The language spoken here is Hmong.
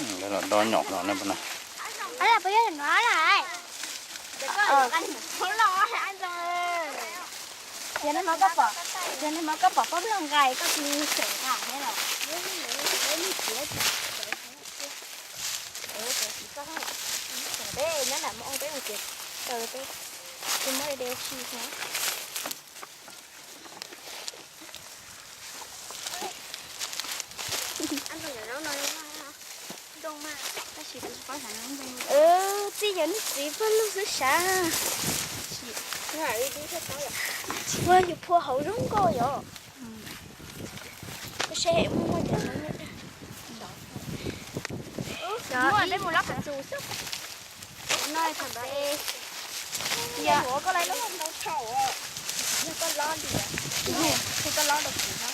Los do nyom no ne. Yog nag hmo koj pom pob nplog nqais koj tsis xeem nqa thiab los? Peb nyob nram Moo Oj peb mus ces taw peb tsis muab de si thiab. Txij yog nws txiv paj lug xwb sav. Ua yus phua hauv zoo nkauj yom. Seb muaj cov no. Peb mus lov qhov txus xwb. Yog koj lov li, koj lov rau kuv no.